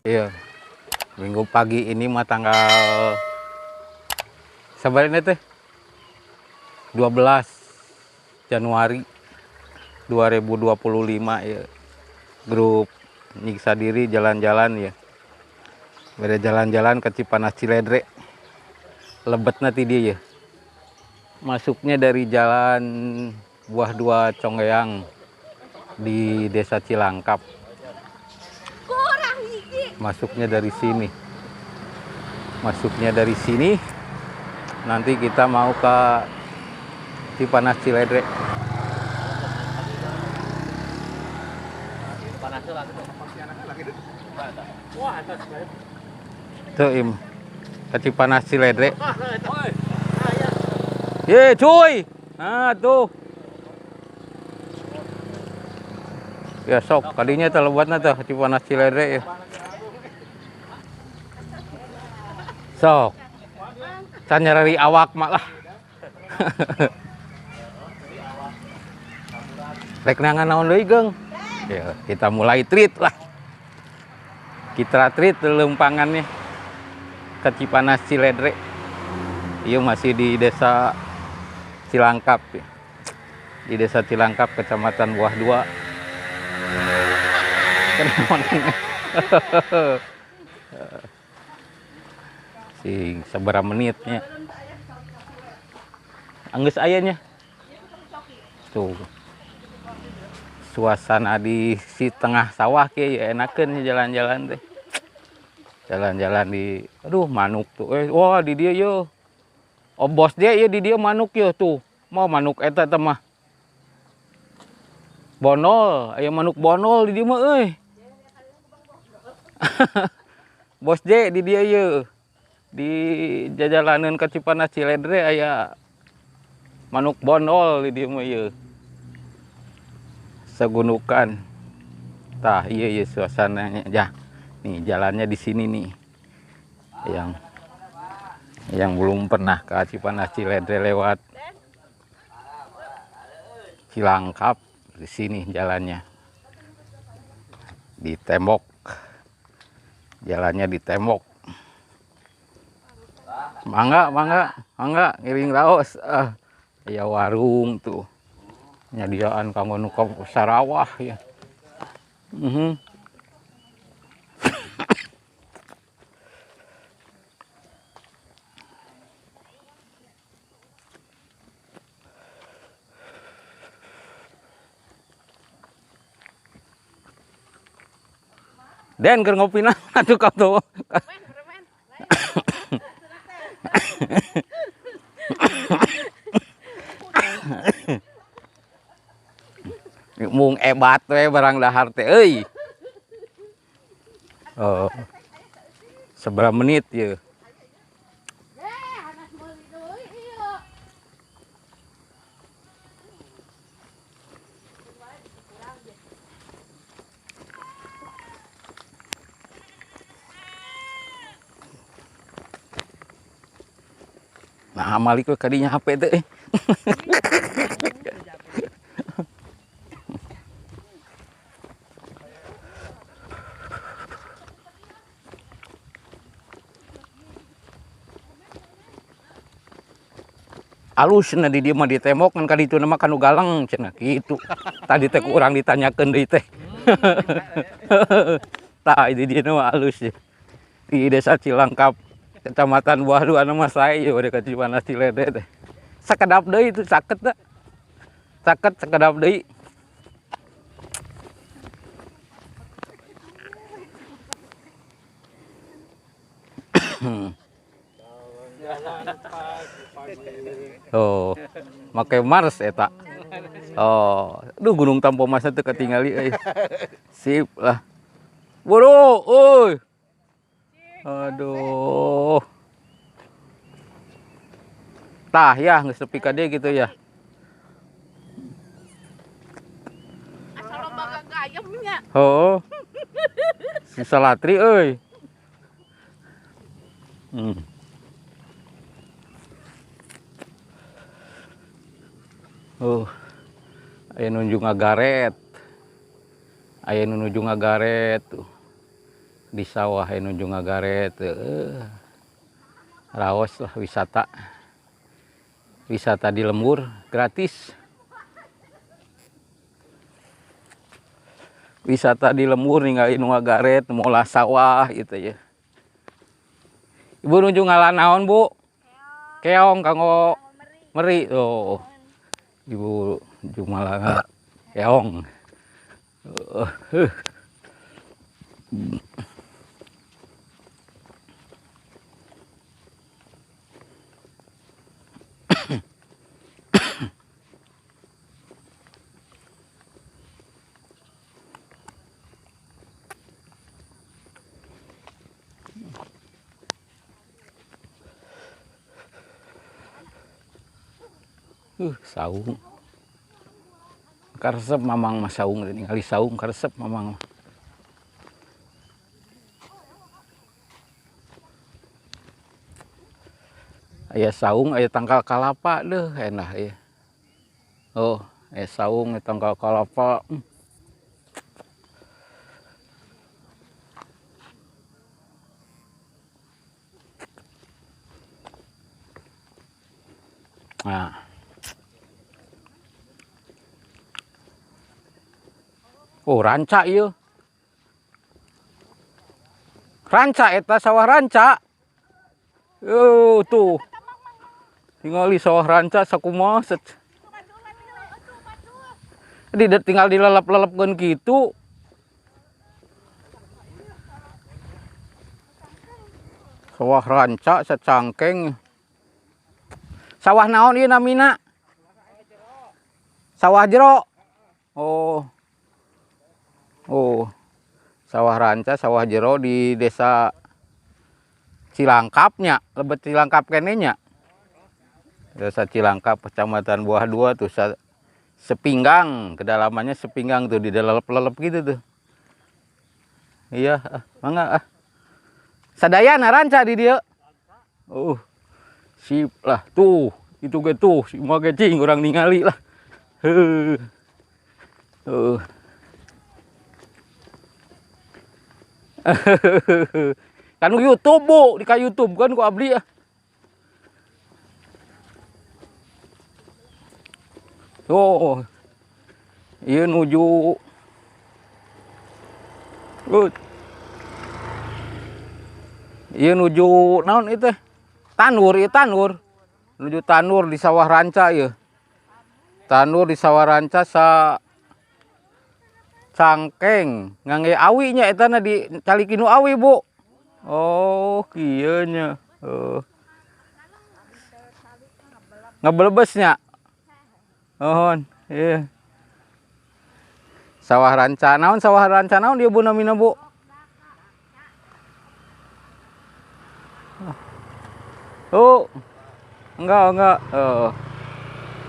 Iya. Minggu pagi ini mah tanggal sabarina teh 12 Januari 2025 ya. Grup nyiksa diri jalan-jalan ya. Beda jalan-jalan ke Cipanas Ciledre. Lebetna ti dieu ya. Masuknya dari jalan Buah Dua Conggeang di Desa Cilangkap. Masuknya dari sini. Masuknya dari sini. Nanti kita mau ke Cipanas Ciledre. Tuh im ke Cipanas Ciledre. Ye cuy. Nah tuh. Ya sok kadinya telebatna teh Cipanas Ciledre ya. Sok. Can nyarari awak mak lah. Rek nangan naon deui, Geng? Ya, kita mulai treat lah. Kita treat lempangannya ke Cipanas Ciledre. Iya masih di Desa Cilangkap ya. Di Desa Cilangkap, Kecamatan Buah Dua. Sing sabaraha menitnya. Anggeus aya nya. Tuh. Suasana di si tengah sawah kieu ya enakeun jalan-jalan teh. Jalan-jalan di aduh manuk tuh. Wah di dieu ye. Oh bos dia ye di dieu manuk ye tuh. Mau manuk eta teh mah. Bonol, aya manuk bonol di dieu mah euy. Bos J di dieu ye. Di jajalaneun ka Cipanas Ciledre aya manuk bonol di dieu mah ye. Segunukan. Tah iya iya suasananya ya. Nih jalannya di sini nih. Yang belum pernah ke Cipanas Ciledre lewat Cilangkap, di sini jalannya. Di tembok. Jalannya di tembok. Mangga, mangga, mangga ngiring raos. Ya warung tuh. Nyadiaan kanggo nu ka Sarawah ya. Den keur ngopi na atuh ka tuh. Mung ebat we barang dahar teh euy. Oh. Seberapa menit ye? Nah, malik we kadinya HP teh. Alus cenah di dieu mah di tembok ngan ka ditu mah kanu galang cenah kitu. Tadi teh ku urang ditanyakeun deui teh. Tah di dieu mah alus ya. Di Desa Cilangkap, Kecamatan Buah Dua mah sae ieu ka Cipanas Ciledre teh. Sakedap deui itu caket teh. Caket sakedap deui. Oh, make Mars eta. Oh, aduh Gunung Tampo Mas teu katingali euy. Sip lah. Buru, euy. Aduh. Tah ya geus nepi ka dieu gitu ya. Asal loba gagayemnya. Heuh. Sisa latri euy. Oh, aya nu nuju ngagaret. Aya nu nuju ngagaret tuh. Di sawah nuju ngagaret, raos lah wisata. Wisata di lembur gratis. Wisata di lembur ningali nu ngagaret, molah sawah gitu ya. Ibu nuju ngala naon, Bu? Keong kanggo meri tuh. Ibu nuju ngala keong. Saung. Karesep mamang mah saung, ningali saung karesep mamang. Aya saung, aya tangkal kalapa deuh enak ya. Oh, aya saung, aya tangkal kalapa. Nah. Oh, ranca ieu. Ranca eta sawah ranca. Oh, tuh. Tingali sawah ranca sakumaha set. Tinggal dilelep-lelepkeun kitu. Sawah ranca secangkeng. Sawah naon ieu namina? Sawah jero. Oh. Oh, sawah ranca, sawah jero di desa Cilangkapnya, lebet Cilangkap kenenya. Desa Cilangkap, Kecamatan Buah Dua tuh, sepinggang, kedalamannya sepinggang tuh, didelelep-lelep gitu tuh. Iya, mangga ah. Sadayana ranca di dia. Oh, sip lah tuh, itu ge tuh, si mah ge cing urang ningali lah. Heuh. Kan YouTube, Bu, di ka YouTube kan ku abdi ah. Tuh. Ieu nuju. Good. Ieu nuju naon ieu teh? Tanur, ieu tanur. Nuju tanur di sawah ranca ieu. Tanur di sawah ranca sa cangkeng ngangge awi nya eta na di caliki nu awi, Bu. Oh, kieu nya. Oh. Ngebelebes nya. Mohon, iya. Sawah ranca naon, sawah ranca naon dia Bu namina, Bu? Oh. Enggak. Oh.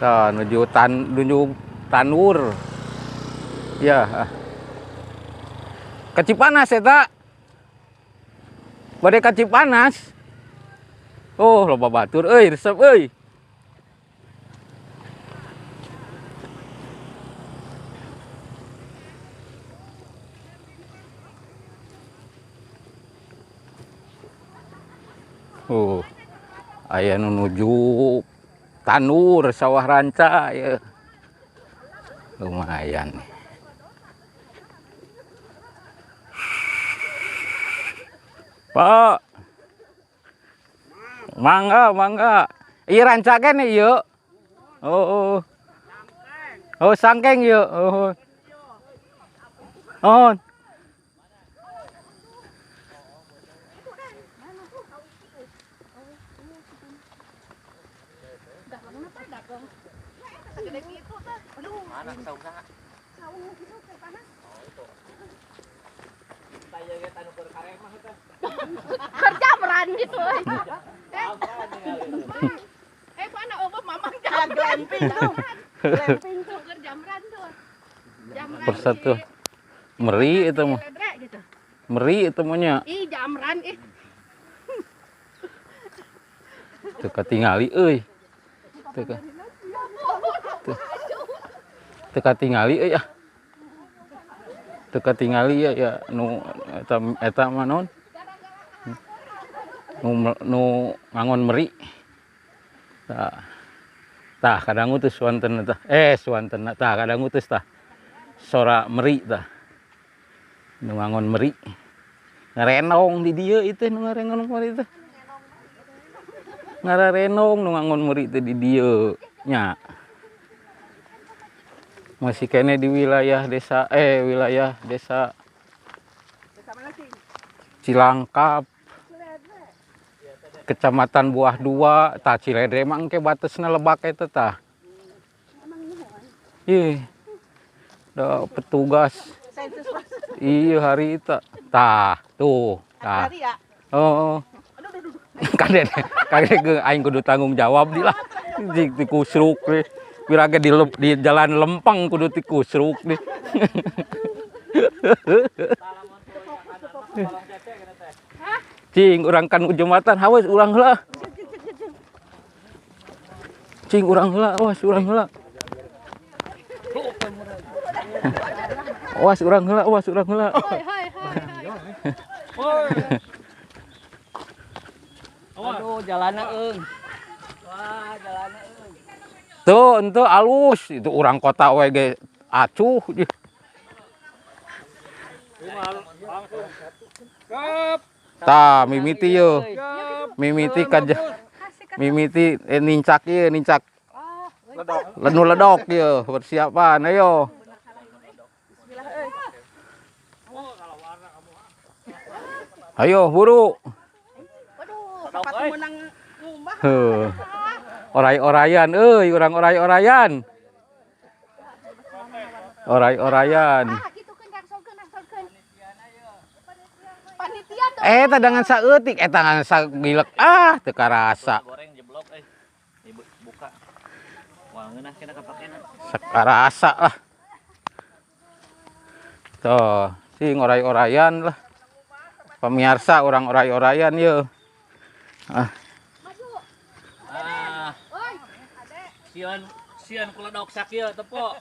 Tah nuju nuju tanur. Ya. Ka Cipanas eta. Bade ka Cipanas. Oh, loba batur euy, resep euy. Oh. Aya nu nuju tanur sawah ranca ya. Lumayan nih. Pak. Mangga, mangga. Ieu ranca keneh ieu. Oh, oh. Oh, sangkeng ieu. Oh. Oh. Kerjamran gitu. Mana obat mamang jamran. Glamping tuh. Glamping tuh kerjamran tuh. Jamran. Persatu. Meri itu mah. Meri itu mah. Ih, jamran ih. Teu katingali euy. Teu katingali euy ah. Teu katingali ya, ya nu eta eta mah naon? Nu ngangon meri. Tah. Tah kadangu teh suanten tah. Suanten tah kadangu teh tah. Sora meri tah. Nu ngangon meri. Ngarenong di dieu ieu teh nu ngarenong meri teh. Ngararenong nu ngangon meri teh di dieu nya. Masih kene di wilayah desa wilayah desa Cilangkap, Kecamatan Buah Dua, tah Ciledre mah engke batesna lebak eta tah. Ih. Da petugas. Iya hari itu. Tah, tuh, tah. Oh. Kade kade ge aing kudu tanggung jawab di lah. Di kusruk deh. Pira ge di jalan lempeng kudu tikusruk deh. Cing urang kan jembatan hawas urang heula. Cing urang heula, awas urang heula. Awas urang heula, awas urang heula. Aduh, jalanna eung. Wah, jalanna eung. Tuh, ente alus itu urang kota we ge acuh. Tah mimiti yo. Mimiti kaja. Mimiti nincak ieu nincak. Ledok. Ledok ieu persiapan ayo. Ayo buru. Heuh. Orai-orayan euy, urang orai-orayan. Orai-orayan. Eta dengan saeutik, eta ngan sagilek ah teu karasa. Goreng jeblok euy. Ibu buka. Wah, ngeunah kena kapakena. Sakarasa lah. Tuh, sing orai-orayan lah. Pemirsa urang orai-orayan yeuh. Ah. Ah. Sieun, sieun kuledok sakieu tepo.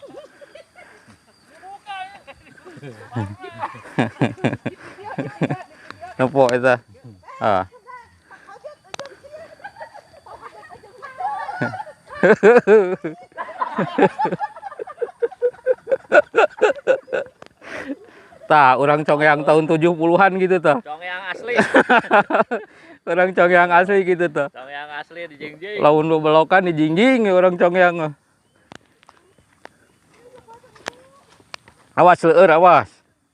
Nopo eta? Ah. Tah, urang Congeang tahun 70-an gitu tah. Congeang asli. Urang Congeang asli gitu tah. Congeang asli di jingjing. Laun lu belokan di jingjing urang Congeang mah. Awas leueur awas.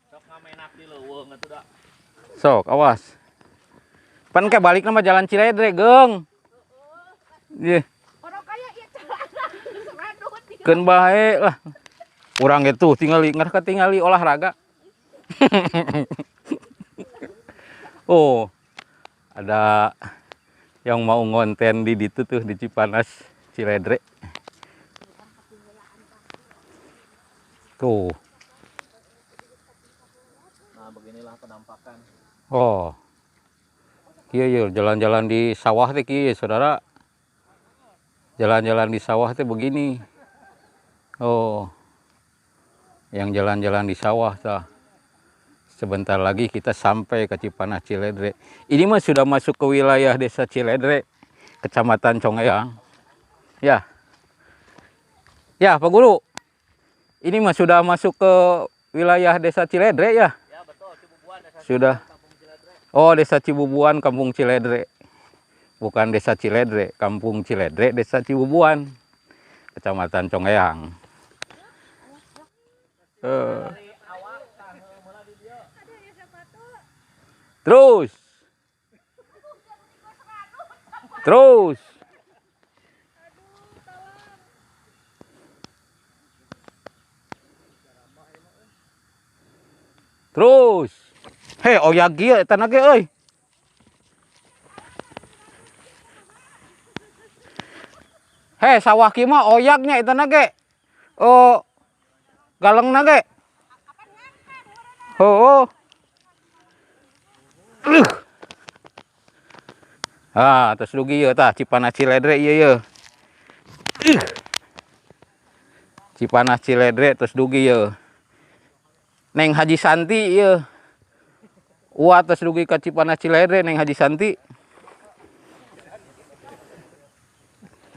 Sok ngamenak di leuweung atuh da. Sok awas. Pan ke balik nama jalan Ciledre, geung. Ieu. Keun bae lah. Urang ge tuh tingali ngarah katingali olahraga. Oh, ada yang mau ngonten di ditu tuh di Cipanas Ciledre. Tuh. Nah, beginilah penampakan. Oh. Iya, iya, jalan-jalan di sawah teh kieu, saudara. Jalan-jalan di sawah teh begini. Oh. Yang jalan-jalan di sawah tah. Sebentar lagi kita sampai ke Cipanas Ciledre. Ini mah sudah masuk ke wilayah Desa Ciledre, Kecamatan Congeang. Ya. Ya, Pak Guru. Ini mah sudah masuk ke wilayah Desa Ciledre ya? Ya, betul, Cibubuan, Desa sudah. Kampung Ciledre. Oh, Desa Cibubuan, Kampung Ciledre. Bukan Desa Ciledre, Kampung Ciledre, Desa Cibubuan, Kecamatan Congeang. Terus. Terus. Terus. Hei, oyak ieu eta na ge euy. Hei, sawah kieu mah oyaknya eta na ge. Oh, galengna ge. Heuh. Ah, terus dugi ieu tah Cipanas Ciledre ieu ieu. Cipanas Ciledre terus dugi ieu. Neng Haji Santi ieu. Uwa tos dugi ka Cipanas Ciledre Neng Haji Santi.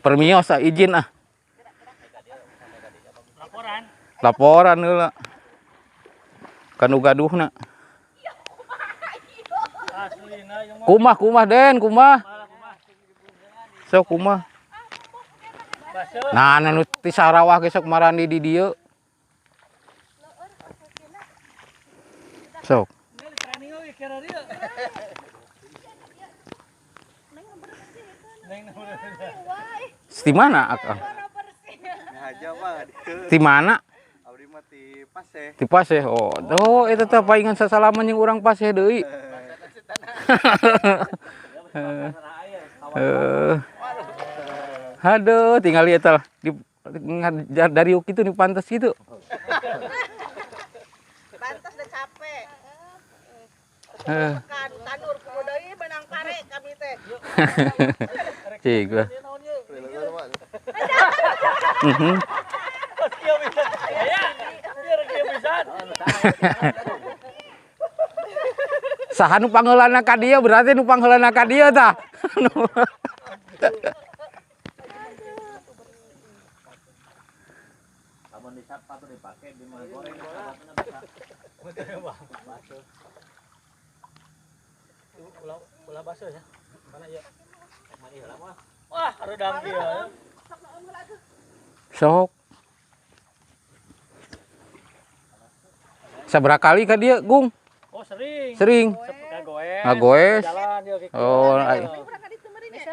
Permios ah, izin ah. Laporan. Laporan heula. Kanu gaduhna. Kumah kumah Den, kumah. Sok kumah. Nah, nu ti Sarawak ge sok marandi di dieu. Sok. Di mana akang? Di mana? Di Paseh. Di Paseh. Oh, tuh eta teh paingan sasalaman jeung urang Paseh deui. Aduh, tinggal lihat lah di dari itu nih pantas gitu. Pantas udah capek. Tanur kudu deui benang pare kami teh. Cik lah. Saha nu pangheulana ka dieu berarti nu pangheulana ka dieu tah. Lamun disapa tuh dipake di mah goreng basah. Ulah ulah basah ya. Mana ya? Mani heula mah. Wah, redam kieu. Sok. Sabaraha kali ka dieu, Gung? Oh, sering. Sering. Ngagoes. Oh,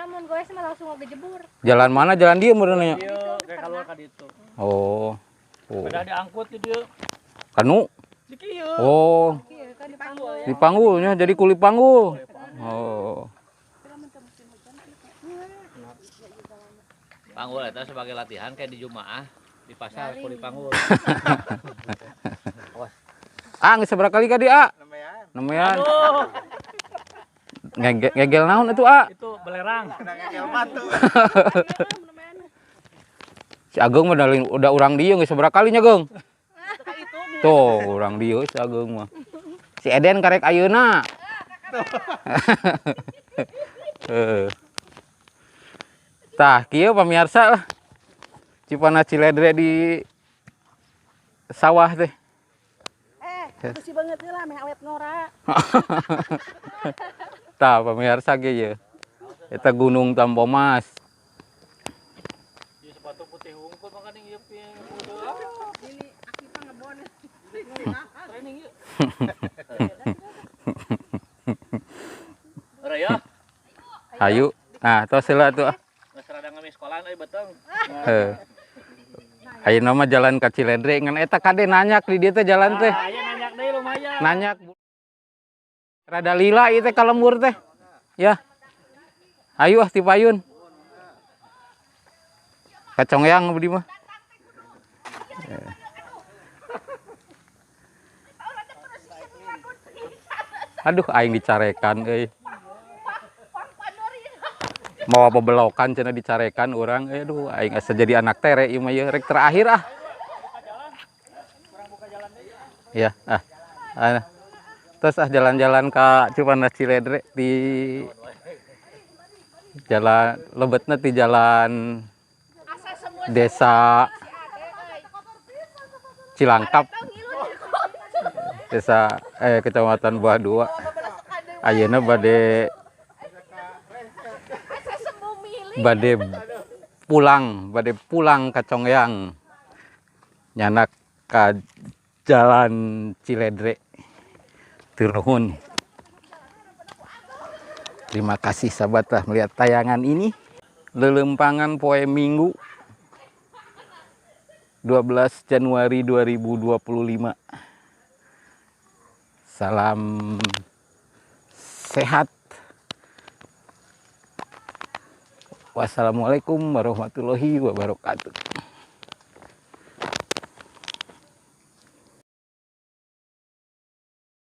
mun goes mah langsung ngegejebur. Jalan mana? Jalan dieu meureun nya. Ieu kayak keluar ka ditu. Oh. Oh. Beda diangkut di dieu. Kanu? Di kieu. Oh. Kan dipanggul. Dipanggulnya jadi kuli panggul. Oh. Panggul eta sebagai latihan kayak di Jumaah di pasar kuli panggul. Ah, geus sabaraha kali ka dieu, A? Lumayan. Ngegel naon itu, A? Itu belerang. Ngegel batu. Si Ageng mah udah urang dieu geus sabaraha kalinya, Geng? Tuh, urang dieu si Ageng mah. Si Eden karek ayeuna. Heeh. Tah, kieu pamirsa lah. Cipanas Ciledre di sawah teh. Bersih banget lah, meh awet ngora. Tah, pamirsa ge ye. Eta Gunung Tampomas. Ieu sepatu putih hungkul makaning ieu ping. Ini aki pangebon. Training ieu. Ora ya. Hayu. Nah, tos heula atuh. Geus rada ngemis sekolahan euy beteng. Heuh. Ayeuna mah jalan ka Ciledre ngan eta kade nanyak di dieu teh jalan teh. Aya nanyak deui lumayan. Nanyak. Rada lila ieu teh ka lembur teh. Ya. Ayo ah ti payun. Ka Congyang abdi mah. Aduh aing dicarekan euy. Mau bebelokan cenah dicarekan urang, aduh aing asa jadi anak tere ieu mah ieu rek terakhir ah. Ya, ah. Ah. Terus ah jalan-jalan ka Cipanas Ciledre di jalan lebetna di jalan desa Cilangkap. Desa Kecamatan Buah Dua. Ayeuna bade pulang ka Congyang nyanak ka jalan Ciledre. Turun. Terima kasih sahabat telah melihat tayangan ini. Lelempangan poe Minggu 12 Januari 2025. Salam sehat. Wassalamualaikum warahmatullahi wabarakatuh.